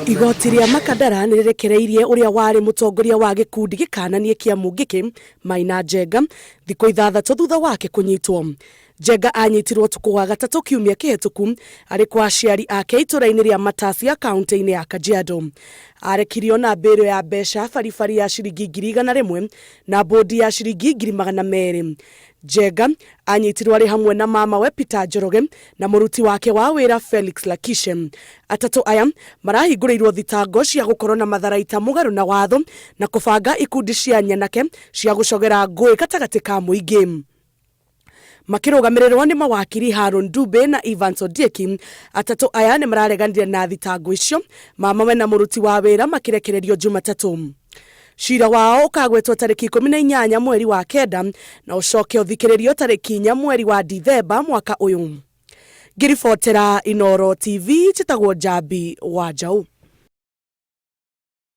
Igoti rĩa Makadara nĩ rĩrekereirie ũrĩa warĩ mũtongoria wa gĩkundi gĩkananie kĩa Mũngĩkĩ Maina Njenga thikũ ithathatũ thutha wake kũnyitwo. Njenga anyitirwo ũtukũ wa gatatũ kiumia kĩhĩtũku arĩ kwa aciari ake itũra-inĩ rĩa Matasia kaunti-inĩ ya Kajiado. Arekirio na mbĩrũ ya mbeca baribari ya ciringi 100,000 na mbũndi ya ciringi 200,000. Njenga anyitirwo arĩ hamwe na mamawe Peter Njoroge na mũruti wake wa wĩra Felix Lakishe. Atatũ aya marahingũrĩirwo thitango cia gũkorwo na matharaita mũgarũ na watho na kũbanga ikundi cia nyanake cia gũcogera ngũĩ gatagatĩ ka mũingĩ. Makĩrũgamĩrĩrwo nĩ mawakiri Haron Dube na Evans Ondieki, atatũ aya nĩ marareganire na thitango icio, mamawe na mũruti wa wĩra makĩrekererio Jumatatũ. Cira wao ũkagwetwo tarĩki 18 mweri wa kenda na ũcoke ũthikĩrĩrio tarĩki 4 mweri wa Dithemba mwaka ũyũ. Ngĩribotera Inooro TV, njĩtagwo Njambi wa Njaũ.